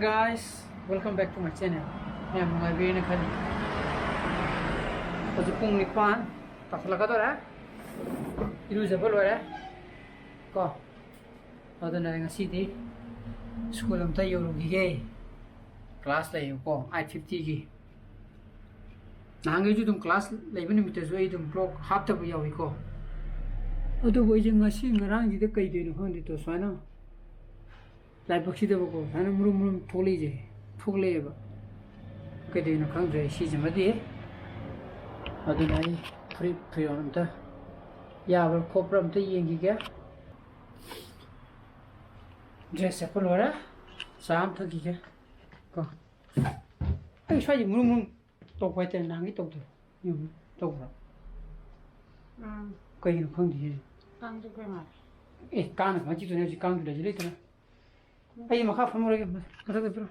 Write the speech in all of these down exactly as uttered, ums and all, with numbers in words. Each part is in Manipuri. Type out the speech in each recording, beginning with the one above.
Guys, welcome back to my channel. ꯌꯥꯝ ꯅꯨꯡꯉꯥꯏꯕꯤꯔꯦꯅ ꯈꯜꯂꯤ꯫ ꯍꯧꯖꯤꯛ ꯄꯨꯡ ꯅꯤꯄꯥꯟ ꯇꯥꯁꯜꯂꯛꯀꯗꯧꯔꯦ꯫ ꯏꯔꯨꯖꯕ ꯂꯣꯏꯔꯦ ꯀꯣ꯫ ꯑꯗꯨꯅ ꯉꯁꯤꯗꯤ ꯁ꯭ꯀꯨꯜ ꯑꯝꯇ ꯌꯧꯔꯨꯈꯤꯒꯦ꯫ ꯀ꯭ꯂꯥꯁ ꯂꯩꯌꯦꯕꯀꯣ, ꯑꯩꯠ ꯐꯤꯐꯇꯤꯒꯤ꯫ ꯅꯍꯥꯟꯈꯩꯁꯨ ꯑꯗꯨꯝ ꯀ꯭ꯂꯥꯁ ꯂꯩꯕ ꯅꯨꯃꯤꯠꯇꯁꯨ ꯑꯩ ꯑꯗꯨꯝ ꯕ꯭ꯂꯣꯛ ꯍꯥꯞꯇꯕ ꯌꯥꯎꯏꯀꯣ꯫ ꯑꯗꯨꯕꯨ ꯑꯩꯁꯦ ꯉꯁꯤ ꯉꯔꯥꯡꯁꯤꯗ ꯀꯩꯗꯣꯏꯅꯣ ꯈꯪꯗꯦ ꯇꯣ, ꯁꯨꯃꯥꯏꯅ ꯂꯥꯏꯕꯛꯁꯤꯗꯕꯀꯣ, ꯁꯨꯃꯥꯏꯅ ꯃꯨꯔꯨꯝ ꯃꯨꯔꯨꯝ ꯊꯣꯛꯂꯛꯏꯁꯦ, ꯊꯣꯛꯂꯛꯑꯦꯕ꯫ ꯀꯩꯗꯧꯔꯤꯅꯣ ꯈꯪꯗ꯭ꯔꯦ ꯁꯤꯁꯤꯃꯗꯤ꯫ ꯑꯗꯨꯅ ꯑꯩ ꯐꯨꯔꯤꯠ ꯐꯤꯔꯣꯜ ꯑꯝꯇ ꯌꯥꯕ꯭ꯔꯥ ꯈꯣꯠꯄ꯭ꯔꯥ ꯑꯝꯇ ꯌꯦꯡꯈꯤꯒꯦ꯫ ꯗ꯭ꯔꯦꯁ ꯁꯦꯠꯄ ꯂꯣꯏꯔꯦ, ꯆꯥ ꯑꯃ ꯊꯛꯈꯤꯒꯦ ꯀꯣ꯫ ꯑꯩ ꯁ꯭ꯋꯥꯏꯁꯦ ꯃꯨꯔꯨꯝ ꯃꯨꯔꯨꯝ ꯇꯧꯕ ꯍꯥꯏꯇꯥꯔꯦ, ꯅꯍꯥꯟꯒꯩ ꯇꯧꯗꯦ꯫ ꯌꯦꯡꯉꯨ, ꯇꯧꯕ꯭ꯔꯥ? ꯎꯝ꯫ ꯀꯩꯒꯤꯅꯣ ꯈꯪꯗꯦ ꯁꯤꯁꯦ꯫ ꯀꯥꯡ ꯆꯤꯛꯄꯩ ꯃꯥꯜꯂꯦ꯫ ꯑꯦ, ꯀꯥꯡꯅ ꯀꯃꯥꯏꯅ ꯆꯤꯛꯇꯣꯏꯅꯣ? ꯍꯧꯖꯤꯛ ꯀꯥꯡꯁꯨ ꯂꯩꯁꯨ ꯂꯩꯇꯅ꯫ ꯑꯩ ꯃꯈꯥ ꯐꯝꯃꯨꯔꯒꯦ, ꯃꯊꯛꯇ ꯄꯤꯔꯣ꯫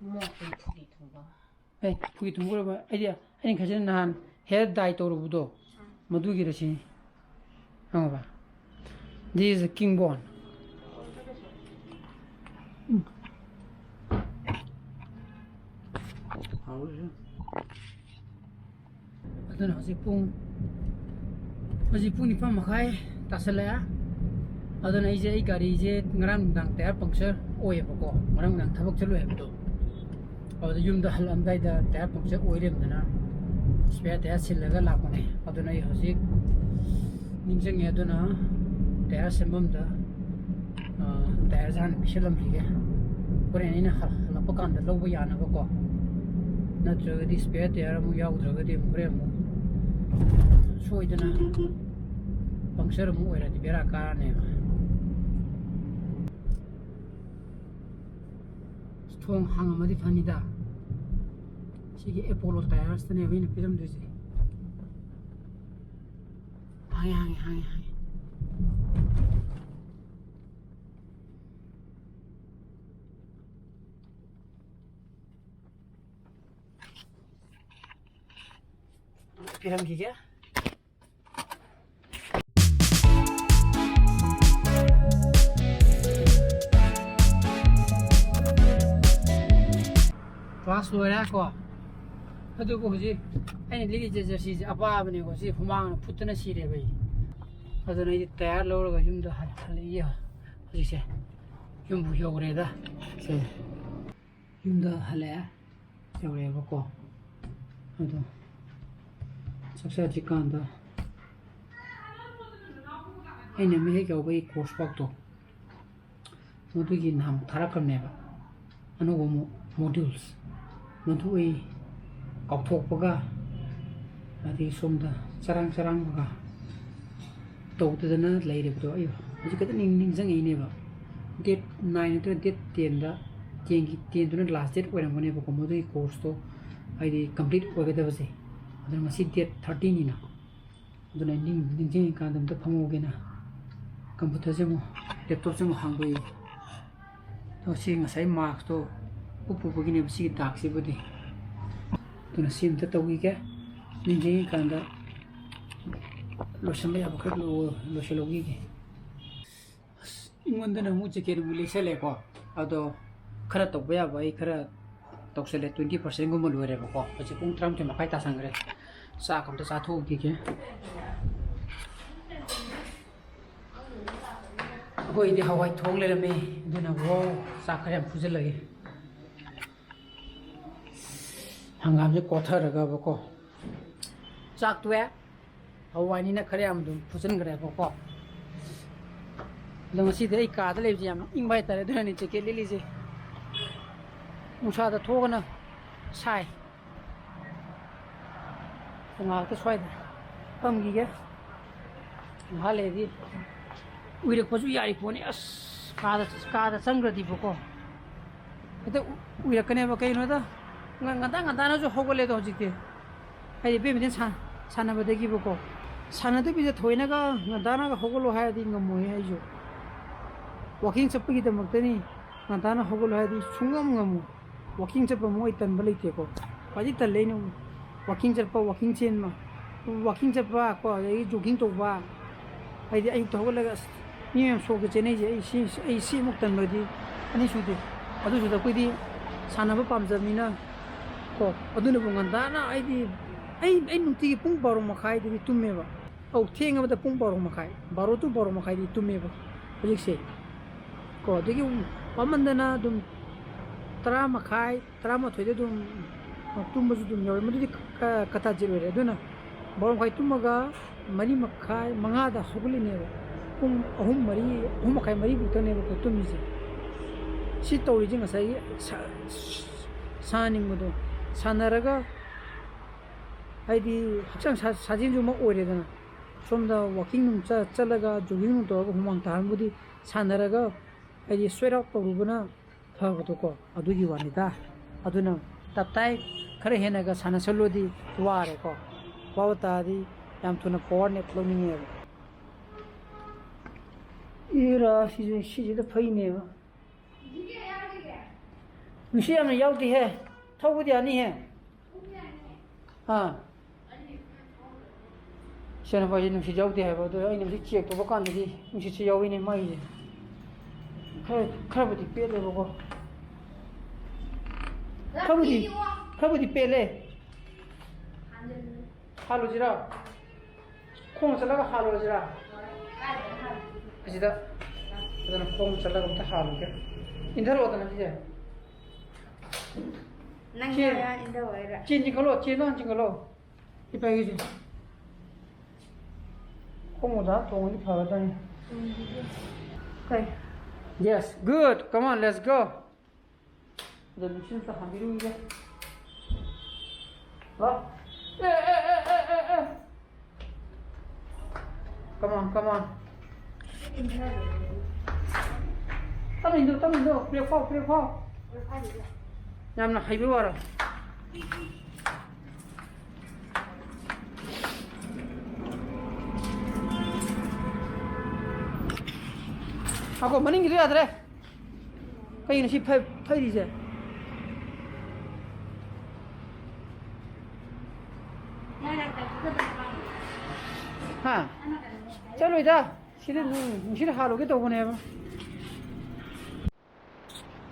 ꯃꯣꯠꯄ ꯐꯨꯒꯤ ꯊꯨꯡꯕ꯫ ꯑꯩ ꯐꯨꯒꯤ ꯊꯨꯡꯕ ꯑꯣꯏꯔꯕ? ꯑꯩꯗꯤ, ꯑꯩꯅ ꯈꯟꯖꯅ ꯅꯍꯥꯟ ꯍꯦꯌꯔ ꯗꯥꯏ ꯇꯧꯔꯨꯕꯗꯣ, ꯃꯗꯨꯒꯤꯔ ꯁꯤꯅꯤ꯫ ꯈꯪꯉꯕ? This is a king bone. ꯎꯝ꯫ ꯑꯗꯨꯅ ꯍꯧꯖꯤꯛ ꯄꯨꯡ, ꯍꯧꯖꯤꯛ ꯄꯨꯡ ꯅꯤꯄꯥꯟ ꯃꯈꯥꯏ ꯇꯥꯁꯜꯂꯛꯑꯦ꯫ ꯑꯗꯨꯅ ꯑꯩꯁꯦ, ꯑꯩ ꯒꯥꯔꯤꯁꯦ ꯉꯔꯥꯡ ꯅꯨꯡꯗꯥꯡ ꯇꯥꯌꯔ ꯄꯪꯆꯔ ꯑꯣꯏꯌꯦꯕꯀꯣ, ꯉꯔꯥꯡ ꯅꯨꯡꯗꯥꯡ ꯊꯕꯛ ꯆꯠꯂꯨꯏ ꯍꯥꯏꯕꯗꯣ꯫ ꯑꯗꯨꯗ ꯌꯨꯝꯗ ꯍꯜꯂꯛꯑꯝꯗꯥꯏꯗ ꯇꯥꯌꯔ ꯄꯪꯆꯔ ꯑꯣꯏ ꯂꯩꯔꯝꯗꯅ ꯁ꯭ꯄꯦꯌꯔ ꯇꯥꯌꯔ ꯁꯤꯜꯂꯒ ꯂꯥꯛꯄꯅꯦ꯫ ꯑꯗꯨꯅ ꯑꯩ ꯍꯧꯖꯤꯛ ꯅꯤꯡꯁꯤꯡꯉꯦ꯫ ꯑꯗꯨꯅ ꯇꯥꯌꯔ ꯁꯦꯝꯐꯝꯗ, ꯑ, ꯇꯥꯌꯔꯁꯦ ꯍꯥꯟꯅ ꯄꯤꯁꯜꯂꯝꯈꯤꯒꯦ, ꯍꯣꯔꯦꯟ ꯑꯩꯅ ꯍꯜ-, ꯍꯜꯂꯛꯄ ꯀꯥꯟꯗ ꯂꯧꯕ ꯌꯥꯅꯕꯀꯣ꯫ ꯅꯠꯇ꯭ꯔꯒꯗꯤ ꯁ꯭ꯄꯦꯌꯔ ꯇꯥꯌꯔ ꯑꯃꯨꯛ ꯌꯥꯎꯗ꯭ꯔꯒꯗꯤ ꯑꯃꯨꯛ ꯍꯣꯔꯦꯟ ꯑꯃꯨꯛ ꯁꯣꯏꯗꯅ ꯄꯪꯆꯔ ꯑꯃꯨꯛ ꯑꯣꯏꯔꯗꯤ ꯕꯦꯔꯥ ꯀꯥꯔꯅꯦꯕ꯫ ꯊꯣꯡ ꯍꯥꯡꯉꯝꯃꯗꯤ ꯐꯅꯤꯗ꯫ ꯁꯤꯒꯤ ꯑꯦꯄꯣꯂꯣ ꯇꯥꯌꯔꯁꯇꯅꯦꯕ ꯑꯩꯅ ꯄꯤꯔꯝꯗꯣꯏꯁꯦ꯫ ꯍꯥꯡꯉꯦ, ꯍꯥꯡꯉꯦ, ꯍꯥꯡꯉꯦ, ꯍꯥꯡꯉꯦ꯫ ꯄꯤꯔꯝꯈꯤꯒꯦ꯫ ꯀ꯭ꯂꯥꯁ ꯂꯣꯏꯔꯦ ꯀꯣ꯫ ꯑꯗꯨꯕꯨ ꯍꯧꯖꯤꯛ ꯑꯩꯅ ꯂꯤꯠꯂꯤꯁꯦ ꯖꯔꯁꯤꯁꯦ ꯑꯄꯥꯕꯅꯦꯀꯣ, ꯁꯤ ꯍꯨꯃꯥꯡꯅ ꯐꯨꯠꯇꯅ ꯁꯤꯔꯦꯕ ꯑꯩ꯫ ꯑꯗꯨꯅ ꯑꯩꯗꯤ ꯇꯌꯥꯔ ꯂꯧꯔꯒ ꯌꯨꯝꯗ ꯍꯜ-, ꯍꯜꯂꯛꯏ ꯍꯧꯖꯤꯛꯁꯦ꯫ ꯌꯨꯝꯕꯨ ꯌꯧꯔꯦꯗ꯫ ꯁꯦ꯫ ꯌꯨꯝꯗ ꯍꯜꯂꯛꯑꯦ꯫ ꯌꯧꯔꯛꯑꯦꯕꯀꯣ꯫ ꯑꯗꯣ ꯆꯥꯛ ꯆꯥꯗ꯭ꯔꯤꯀꯥꯟꯗ ꯑꯩꯅ ꯃꯍꯦꯛ ꯌꯥꯎꯕꯒꯤ ꯀꯣꯔꯁ ꯋꯥꯛꯇꯣ ꯃꯗꯨꯒꯤ ꯅꯍꯥꯟꯃꯨꯛ ꯊꯥꯔꯛꯈ꯭ꯔꯕꯅꯦꯕ, ꯑꯅꯧꯕ ꯃꯣ-, modules꯫ ꯃꯗꯨ ꯑꯩ ꯀꯥꯎꯊꯣꯛꯄꯒ, ꯑꯗꯒꯤ ꯁꯣꯝꯗ ꯆꯔꯥꯡ ꯆꯔꯥꯡꯕꯒ ꯇꯧꯗꯗꯅ ꯂꯩꯔꯤꯕꯗꯣ ꯑꯩ ꯍꯧꯖꯤꯛ ꯈꯛꯇ ꯅꯤꯡ-, ꯅꯤꯡꯁꯤꯡꯉꯛꯏꯅꯦꯕ꯫ Date nine ꯅꯠꯇ꯭ꯔꯒ date tenꯗ, tenꯒꯤ, tenꯗꯨꯅ last date ꯑꯣꯏꯔꯝꯒꯅꯦꯕꯀꯣ, ꯃꯗꯨꯒꯤ ꯀꯣꯔꯁꯇꯣ ꯍꯥꯏꯗꯤ complete ꯑꯣꯏꯒꯗꯕꯁꯦ꯫ ꯑꯗꯨꯅ ꯉꯁꯤ date thirtyꯅꯤꯅ꯫ ꯑꯗꯨꯅ ꯑꯩ ꯅꯤꯡ-, ꯅꯤꯡꯁꯤꯡꯉꯤꯀꯥꯟꯗ ꯑꯝꯇ ꯐꯝꯍꯧꯒꯦꯅ computerꯁꯦ ꯑꯃꯨꯛ, laptopꯁꯦ ꯑꯃꯨꯛ ꯍꯥꯡꯗꯣꯛꯏ꯫ ꯑꯗꯣ ꯁꯤ ꯉꯁꯥꯏ maskꯇꯣ ꯎꯞꯄꯨꯕꯒꯤꯅꯦꯕ ꯁꯤꯒꯤ ꯗꯥꯛꯁꯤꯕꯨꯗꯤ꯫ ꯑꯗꯨꯅ ꯁꯤ ꯑꯝꯇ ꯇꯧꯈꯤꯒꯦ꯫ ꯅꯤꯡꯁꯤꯡꯉꯤꯀꯥꯟꯗ ꯂꯣꯏꯁꯤꯟꯕ ꯌꯥꯕ ꯈꯔ ꯂꯣ-, ꯂꯣꯏꯁꯤꯜꯍꯧꯈꯤꯒꯦ꯫ ꯑꯁ, ꯑꯩꯉꯣꯟꯗꯅ ꯑꯃꯨꯛ jacket ꯑꯃꯨꯛ ꯂꯤꯠꯁꯜꯂꯦꯀꯣ꯫ ꯑꯗꯣ ꯈꯔ ꯇꯧꯕ ꯌꯥꯕ ꯑꯩ ꯈꯔ ꯇꯧꯁꯜꯂꯦ, twenty percentꯒꯨꯝꯕ ꯂꯣꯏꯔꯦꯕꯀꯣ꯫ ꯍꯧꯖꯤꯛ ꯄꯨꯡ ꯇꯔꯥꯃꯥꯊꯣꯏ ꯃꯈꯥꯏ ꯇꯥꯁꯟꯈ꯭ꯔꯦ꯫ ꯆꯥꯛ ꯑꯝꯇ ꯆꯥꯊꯣꯛꯎꯈꯤꯒꯦ꯫ ꯑꯩꯈꯣꯏꯗꯤ ꯍꯋꯥꯏ ꯊꯣꯡ ꯂꯩꯔꯝꯃꯦ, ꯑꯗꯨꯅ ꯋꯥꯎ, ꯆꯥꯛ ꯈꯔ ꯌꯥꯝ ꯐꯨꯖꯜꯂꯒꯦ꯫ ꯍꯪꯒꯥꯝꯁꯦ ꯀꯣꯊꯔꯒꯕꯀꯣ꯫ ꯆꯥꯛ ꯇꯣꯛꯑꯦ꯫ ꯍꯋꯥꯏꯅꯤꯅ ꯈꯔ ꯌꯥꯝ ꯑꯗꯨꯝ ꯐꯨꯠꯆꯟꯈ꯭ꯔꯦꯕꯀꯣ꯫ ꯑꯗꯣ ꯉꯁꯤꯗꯤ ꯑꯩ ꯀꯥꯗ ꯂꯩꯕꯁꯦ ꯌꯥꯝ ꯏꯪꯕ ꯍꯥꯏꯇꯥꯔꯦ, ꯑꯗꯨꯅꯅꯤ jacket ꯂꯤꯠꯂꯤꯁꯦ꯫ ꯅꯨꯡꯁꯥꯗ ꯊꯣꯛꯑꯒꯅ ꯁꯥꯏ꯫ ꯉꯥꯏꯍꯥꯛꯇ ꯁ꯭ꯋꯥꯏꯗ ꯐꯝꯈꯤꯒꯦ꯫ ꯉꯥꯏꯍꯥꯛ ꯂꯩꯔꯗꯤ ꯎꯏꯔꯛꯄꯁꯨ ꯌꯥꯔꯤ ꯄꯣꯠꯅꯤ꯫ ꯑꯁ, ꯀꯥꯗ, ꯀꯥꯗ ꯆꯪꯈ꯭ꯔꯗꯤꯕꯀꯣ, ꯍꯦꯛꯇ ꯎ-, ꯎꯏꯔꯛꯀꯅꯦꯕ꯫ ꯀꯩꯒꯤꯅꯣꯗ, ꯉ-, ꯉꯟꯇꯥ ꯉꯟꯇꯥꯅꯁꯨ ꯍꯧꯒꯠꯂꯦꯗꯣ ꯍꯧꯖꯤꯛꯇꯤ꯫ ꯍꯥꯏꯗꯤ badminton ꯁꯥꯟ-, ꯁꯥꯟꯅꯕꯗꯒꯤꯕꯀꯣ꯫ ꯁꯥꯟꯅꯗꯕꯤꯗ ꯊꯑꯣꯏꯅꯒ ꯉꯟꯇꯥꯅꯒ ꯍꯧꯒꯠꯂꯣ ꯍꯥꯏꯔꯗꯤ ꯉꯝꯃꯣꯏ ꯑꯩꯁꯨ꯫ Walking ꯆꯠꯄꯒꯤꯗꯃꯛꯇꯅꯤ ꯉꯟꯇꯥꯅ ꯍꯧꯒꯠꯂꯣ ꯍꯥꯏꯔꯗꯤ ꯁꯨꯡꯉꯝ ꯉꯝꯃꯣꯏ꯫ Walking ꯆꯠꯄ ꯑꯃꯨꯛ ꯑꯩ ꯇꯟꯕ ꯂꯩꯇꯦꯀꯣ꯫ ꯈ꯭ꯋꯥꯏꯗꯒꯤ ꯇꯜꯂꯦ ꯑꯩꯅ꯫ Walking ꯆꯠꯄ, walking ꯆꯦꯟꯕ꯫ Walking ꯆꯠꯄ ꯀꯣ, ꯑꯗꯒꯤ jogging ꯇꯧꯕ꯫ ꯍꯥꯏꯗꯤ ꯑꯌꯨꯛꯇ ꯍꯧꯒꯠꯂꯒ ꯑꯁ, ꯃꯤ ꯃꯌꯥꯝ ꯁꯣꯛꯇ ꯆꯦꯟꯅꯩꯁꯦ, ꯑꯩ ꯁꯤ, ꯑꯩ ꯁꯤꯃꯨꯛ ꯇꯟꯕꯗꯤ ꯑꯅꯤ ꯁꯨꯗꯦ꯫ ꯑꯗꯨꯁꯨꯗ ꯑꯩꯈꯣꯏꯗꯤ ꯁꯥꯟꯅꯕ ꯄꯥꯝꯖꯕꯅꯤꯅ ꯀꯣ, ꯑꯗꯨꯅꯕꯨ ꯉꯟꯇꯥꯅ ꯑꯩꯗꯤ, ꯑꯩ, ꯑꯩ ꯅꯨꯡꯇꯤꯒꯤ ꯄꯨꯡ ꯕꯥꯔꯣ ꯃꯈꯥꯏꯗꯗꯤ ꯇꯨꯝꯃꯦꯕ꯫ ꯑꯧ, ꯊꯦꯡꯉꯕꯗ ꯄꯨꯡ ꯕꯥꯔꯣ ꯃꯈꯥꯏ, ꯕꯥꯔꯣ to ꯕꯥꯔꯣ ꯃꯈꯥꯏꯗꯤ ꯇꯨꯝꯃꯦꯕ ꯍꯧꯖꯤꯛꯁꯦ꯫ ꯀꯣ, ꯑꯗꯒꯤ ꯑꯃꯨꯛ ꯋꯥꯃꯟꯗꯅ ꯑꯗꯨꯝ ꯇꯔꯥ ꯃꯈꯥꯏ, ꯇꯔꯥꯃꯥꯊꯣꯏꯗ ꯑꯗꯨꯝ ꯇꯨꯝꯕꯁꯨ ꯑꯗꯨꯝ ꯌꯥꯎꯋꯦ꯫ ꯃꯗꯨꯗꯤ ꯀ-, ꯀꯇꯥꯖꯤꯠ ꯑꯣꯏꯔꯦ꯫ ꯑꯗꯨꯅ ꯕꯥꯔꯣ ꯃꯈꯥꯏ ꯇꯨꯝꯃꯒ ꯃꯔꯤ ꯃꯈꯥꯏ, ꯃꯉꯥꯗ ꯍꯧꯒꯠꯂꯤꯅꯦꯕ꯫ ꯄꯨꯡ ꯑꯍꯨꯝ, ꯃꯔꯤ, ꯑꯍꯨꯝ ꯃꯈꯥꯏ, ꯃꯔꯤꯐꯧꯗꯅꯦꯕ ꯑꯩꯈꯣꯏ ꯇꯨꯝꯃꯤꯁꯦ꯫ ꯁꯤ ꯇꯧꯔꯤꯁꯦ ꯉꯁꯥꯏꯒꯤ ꯁꯥ-, ꯁꯥꯟꯅꯅꯤꯡꯕꯗꯣ ꯁꯥꯟꯅꯔꯒ, ꯍꯥꯏꯗꯤ ꯍꯛꯆꯥꯡ ꯁꯥ-, ꯁꯥꯖꯦꯜꯁꯨ ꯑꯃ ꯑꯣꯏꯔꯦꯗꯅ꯫ ꯁꯣꯝꯗ walking ꯅꯨꯡ ꯆ-, ꯆꯠꯂꯒ, jogging ꯅꯨꯡ ꯇꯧꯔꯒ ꯍꯨꯃꯥꯡ ꯇꯥꯍꯟꯕꯨꯗꯤ ꯁꯥꯟꯅꯔꯒ, ꯍꯥꯏꯗꯤ sweat out ꯇꯧꯔꯨꯕꯅ ꯐꯕꯗꯣꯀꯣ, ꯑꯗꯨꯒꯤ ꯋꯥꯅꯤꯗ꯫ ꯑꯗꯨꯅ ꯇꯞꯇꯥꯏ ꯈꯔ ꯍꯦꯟꯅꯒ ꯁꯥꯟꯅꯁꯜꯂꯨꯔꯗꯤ ꯋꯥꯔꯦꯀꯣ꯫ ꯋꯥꯕ ꯇꯥꯔꯗꯤ ꯌꯥꯝ ꯊꯨꯅ power nap ꯂꯧꯅꯤꯡꯉꯦꯕ꯫ ꯏꯔꯥ, ꯁꯤꯁꯨ, ꯁꯤꯁꯤꯗ ꯐꯩꯅꯦꯕ꯫ ꯅꯨꯡꯁꯤꯠ ꯌꯥꯝꯅ ꯌꯥꯎꯗꯦꯍꯦ꯫ ꯊꯧꯕꯗꯤ ꯌꯥꯅꯤꯍꯦ꯫ ꯑꯥ꯫ ꯏꯆꯥꯅꯨꯄꯥꯁꯤ ꯅꯨꯡꯁꯤꯠ ꯌꯥꯎꯗꯦ ꯍꯥꯏꯕ, ꯑꯗꯣ ꯑꯩꯅ ꯍꯧꯖꯤꯛ check ꯇꯧꯕ ꯀꯥꯟꯗꯗꯤ ꯅꯨꯡꯁꯤꯠꯁꯦ ꯌꯥꯎꯏꯅꯦ ꯃꯥꯒꯤꯁꯦ꯫ ꯈꯔ, ꯈꯔꯕꯨꯗꯤ ꯄꯦꯠꯂꯦꯕꯀꯣ꯫ ꯈꯔꯕꯨꯗꯤ, ꯈꯔꯕꯨꯗꯤ ꯄꯦꯠꯂꯦ꯫ ꯍꯥꯜꯂꯨꯁꯤꯔꯣ? ꯈꯣꯡ ꯆꯠꯂꯒ ꯍꯥꯜꯂꯨꯔꯁꯤꯔꯥ? ꯑꯁꯤꯗ꯫ ꯑꯗꯨꯅ ꯈꯣꯡ ꯆꯠꯂꯒ ꯑꯝꯇ ꯍꯥꯜꯂꯨꯒꯦ꯫ ꯏꯟꯊꯔꯛꯑꯣꯗꯅ ꯁꯤꯁꯦ꯫ ꯅꯪ ꯆꯦ-, ꯌꯥ-, ꯌꯥ-, ꯏꯟꯗꯧ ꯑꯣꯏꯔꯦ꯫ ꯆꯦꯟ ꯆꯤꯡꯈꯠꯂꯣ, ꯆꯦꯟꯗꯣ ꯍꯥꯟꯅ ꯆꯤꯡꯈꯠꯂꯣ꯫ ꯏꯄꯥꯒꯤꯁꯦ꯫ ꯈꯣꯡ ꯃꯣꯖꯥ ꯇꯣꯡꯉꯗꯤ ꯐꯒꯗꯕꯅꯤ꯫ ꯀꯩ? Yes, good. Come on, let's go. ꯑꯗꯣ ꯅꯨꯡꯁꯤꯠ ꯑꯝꯇ ꯍꯥꯟꯕꯤꯔꯨꯒꯦ꯫ ꯂꯥꯎ꯫ ꯑꯦ, ꯑꯦ, ꯑꯦ, ꯑꯦ, ꯑꯦ, ꯑꯦ꯫ Come on, come on. ꯇꯞꯅ ꯏꯟꯗꯣ, ꯇꯞꯅ ꯏꯟꯗꯣ꯫ Brake ꯐꯥꯎ, brake ꯐꯥꯎ꯫ ꯌꯥꯝꯅ ꯍꯩꯕ ꯋꯥꯔꯣ꯫ ꯉꯥꯏꯈꯣ, ꯃꯅꯤꯡꯒꯤꯗꯣ ꯌꯥꯗ꯭ꯔꯦ꯫ ꯀꯩꯅꯣ ꯁꯤ ꯐꯩ-, ꯐꯩꯔꯤꯁꯦ? ꯍꯥ? ꯆꯠꯂꯣꯏꯗ꯫ ꯁꯤꯗ ꯅꯨꯡ-, ꯅꯨꯡꯁꯤꯠ ꯍꯥꯜꯂꯨꯒꯦ ꯇꯧꯕꯅꯦꯕ꯫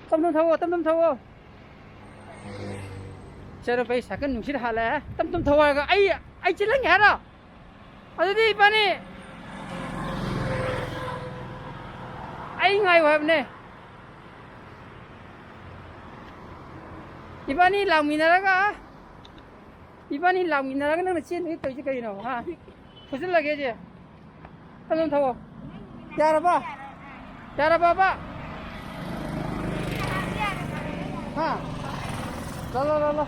ꯇꯞ ꯇꯞ ꯊꯧꯋꯣ, ꯇꯞ ꯇꯞ ꯊꯧꯋꯣ꯫ ꯆꯠꯂꯣ, ꯑꯩ ꯁꯥꯏꯀꯜ ꯅꯨꯡꯁꯤꯠ ꯍꯥꯜꯂꯛꯑꯦ꯫ ꯇꯞ ꯇꯞ ꯊꯧ ꯍꯥꯏꯔꯒ ꯑꯩ, ꯑꯩ ꯆꯦꯜꯍꯟꯒꯦ ꯍꯥꯏꯔꯣ? ꯑꯗꯨꯗꯤ ꯏꯕꯥꯅꯤ, ꯑꯩ ꯉꯥꯏꯌꯨ ꯍꯥꯏꯕꯅꯦ꯫ ꯏꯕꯥꯅꯤ ꯂꯥꯛꯃꯤꯟꯅꯔꯒ, ꯏꯕꯥꯅꯤ ꯂꯥꯛꯃꯤꯟꯅꯔꯒ ꯅꯪꯅ ꯆꯦꯟꯗꯒꯤ ꯇꯧꯔꯤꯁꯦ ꯀꯔꯤꯅꯣ, ꯍꯥ? ꯐꯨꯖꯤꯜꯂꯒꯦ ꯑꯩꯁꯦ꯫ ꯑꯗꯨꯝ ꯊꯧꯑꯣ꯫ ꯌꯥꯔꯕ? ꯌꯥꯔꯕꯕ? ꯍꯥ? ꯂꯥ, ꯂꯥ, ꯂꯥ, ꯂꯥ꯫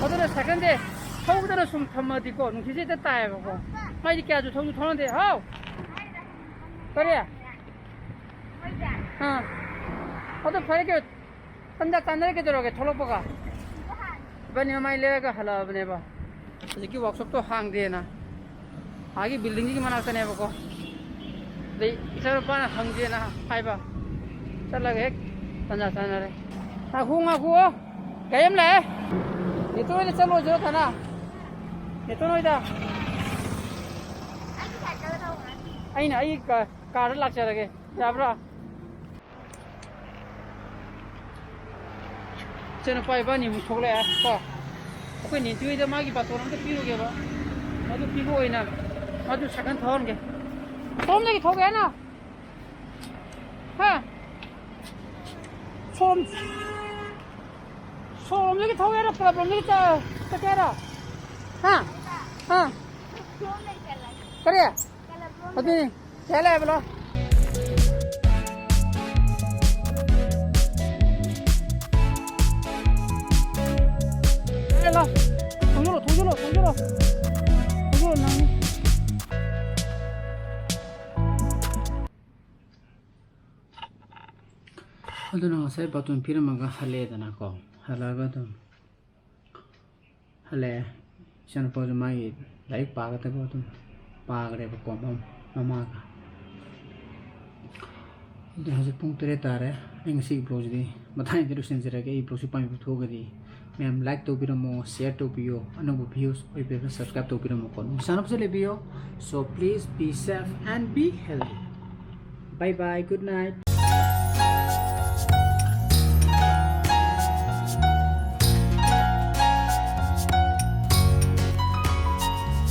ꯑꯗꯨꯅ ꯁꯥꯏꯀꯜꯁꯦ ꯊꯧꯕꯗꯅ ꯁꯨꯝ ꯊꯝꯃꯗꯤꯀꯣ, ꯅꯨꯡꯁꯤꯠꯁꯦ ꯍꯦꯛꯇ ꯇꯥꯏꯌꯦꯕꯀꯣ꯫ ꯃꯥꯏꯗꯤ ꯀꯌꯥꯁꯨ ꯊꯧꯁꯨ ꯊꯧꯅꯗꯦ꯫ ꯍꯥꯎ! ꯀꯔꯤ? ꯑꯥ꯫ ꯑꯗꯨ ꯐꯔꯦ ꯀꯩꯅꯣ, ꯇꯟꯖꯥ ꯆꯥꯟꯅꯔꯦ ꯀꯩꯗꯧꯔꯒꯦ, ꯊꯣꯛꯂꯛꯄꯒ꯫ ꯏꯕꯥꯅꯤ ꯃꯃꯥꯏ ꯂꯩꯔꯒ ꯍꯜꯂꯛꯑꯕꯅꯦꯕ꯫ ꯍꯧꯖꯤꯛꯀꯤ ꯋꯥꯛꯁꯣꯞꯇꯣ ꯍꯥꯡꯗꯦꯅ꯫ ꯑꯥꯒꯤ ꯕꯤꯜꯗꯤꯡꯒꯤ ꯃꯅꯥꯛꯇꯅꯦꯕꯀꯣ꯫ ꯑꯗꯩ ꯏꯆꯥꯅꯨꯄꯥꯅ ꯍꯪꯒꯦꯅ ꯍꯥꯏꯕ꯫ ꯆꯠꯂꯒ ꯍꯦꯛ ꯇꯟꯖꯥ ꯆꯥꯟꯅꯔꯦ꯫ ꯉꯥꯏꯈꯣ, ꯉꯥꯏꯈꯣ꯫ ꯒꯥꯔꯤ ꯑꯃ ꯂꯥꯛꯑꯦ꯫ ꯅꯦꯇꯣꯟ ꯍꯣꯏꯗ ꯆꯠꯂꯨꯁꯤꯔꯣ, ꯊꯅꯥ? ꯅꯦꯇꯣꯟ ꯍꯣꯏꯗ꯫ ꯑꯩꯅ ꯑꯩ ꯀꯥ-, ꯀꯥꯔꯗ ꯂꯥꯛꯆꯔꯒꯦ꯫ ꯌꯥꯕ꯭ꯔꯥ? ꯏꯆꯥꯅꯨꯄꯥ ꯏꯕꯥꯅꯤꯃꯨꯛ ꯊꯣꯛꯂꯛꯑꯦ ꯀꯣ꯫ ꯑꯩꯈꯣꯏ ꯅꯦꯇꯣꯟ ꯍꯣꯏꯗ ꯃꯥꯒꯤ ꯕꯥꯇꯣꯟ ꯑꯝꯇ ꯄꯤꯔꯨꯒꯦꯕ꯫ ꯃꯗꯨ ꯄꯤꯕ ꯑꯣꯏꯅ ꯃꯥꯁꯨ ꯁꯥꯏꯀꯜ ꯊꯧꯍꯟꯒꯦ꯫ ꯁꯣꯝꯗꯒꯤ ꯊꯧꯒꯦ ꯍꯥꯏꯅ? ꯍꯥ? ꯁꯣꯝ-, ꯁꯣꯝꯗꯒꯤ ꯊꯧꯒꯦꯔꯣ, ꯀ꯭ꯂꯕ ꯂꯣꯝꯗꯒꯤ ꯆ-, ꯆꯠꯀꯦꯔꯣ? ꯍꯥ? ꯍꯥ? ꯀꯔꯤ? ꯑꯗꯨꯅꯤ, ꯀꯌꯥ ꯂꯩ ꯍꯥꯏꯕꯅꯣ? ꯂꯥꯛꯑꯦ, ꯂꯥꯛꯑꯦ꯫ ꯊꯧꯖꯤꯜꯂꯣ, ꯊꯧꯖꯤꯜꯂꯣ, ꯊꯧꯖꯤꯜꯂꯣ꯫ ꯊꯧꯖꯤꯜꯂꯣ, ꯅꯪ꯫ ꯑꯗꯨꯅ ꯉꯁꯥꯏ ꯕꯥꯇꯣꯟ ꯄꯤꯔꯝꯃꯒ ꯍꯜꯂꯛꯑꯦꯗꯅꯀꯣ꯫ ꯍꯜꯂꯛꯑꯒ ꯑꯗꯨꯝ ꯍꯜꯂꯛꯑꯦ꯫ ꯏꯆꯥꯅꯨꯄꯥꯁꯨ ꯃꯥꯒꯤ ꯂꯥꯏꯔꯤꯛ ꯄꯥꯒꯗꯕ ꯑꯗꯨꯝ ꯄꯥꯈ꯭ꯔꯦꯕꯀꯣ, ꯃꯝ-, ꯃꯃꯥꯒ꯫ ꯑꯗꯨ ꯍꯧꯖꯤꯛ ꯄꯨꯡ ꯇꯔꯦꯠ ꯇꯥꯔꯦ꯫ ꯑꯩ ꯉꯁꯤꯒꯤ ꯕ꯭ꯂꯣꯒꯁꯤꯗꯤ ꯃꯇꯥꯡꯁꯤꯗ ꯂꯣꯏꯁꯤꯟꯖꯔꯒꯦ꯫ ꯑꯩ ꯕ꯭ꯂꯣꯒꯁꯤ ꯄꯥꯝꯕꯤꯕ ꯊꯣꯛꯑꯒꯗꯤ ꯃꯌꯥꯝ ꯂꯥꯏꯛ ꯇꯧꯕꯤꯔꯝꯃꯣ, ꯁꯤꯌꯔ ꯇꯧꯕꯤꯌꯣ, ꯑꯅꯧꯕ ꯚ꯭ꯌꯨꯁ ꯑꯣꯏꯕꯤꯔꯒ ꯁꯕꯁꯀ꯭ꯔꯥꯏꯕ ꯇꯧꯕꯤꯔꯝꯃꯣꯀꯣ꯫ ꯅꯨꯡꯁꯤ ꯆꯥꯟꯅꯕꯁꯨ ꯂꯩꯕꯤꯌꯣ꯫ So please be safe and be healthy. Bye bye, good night.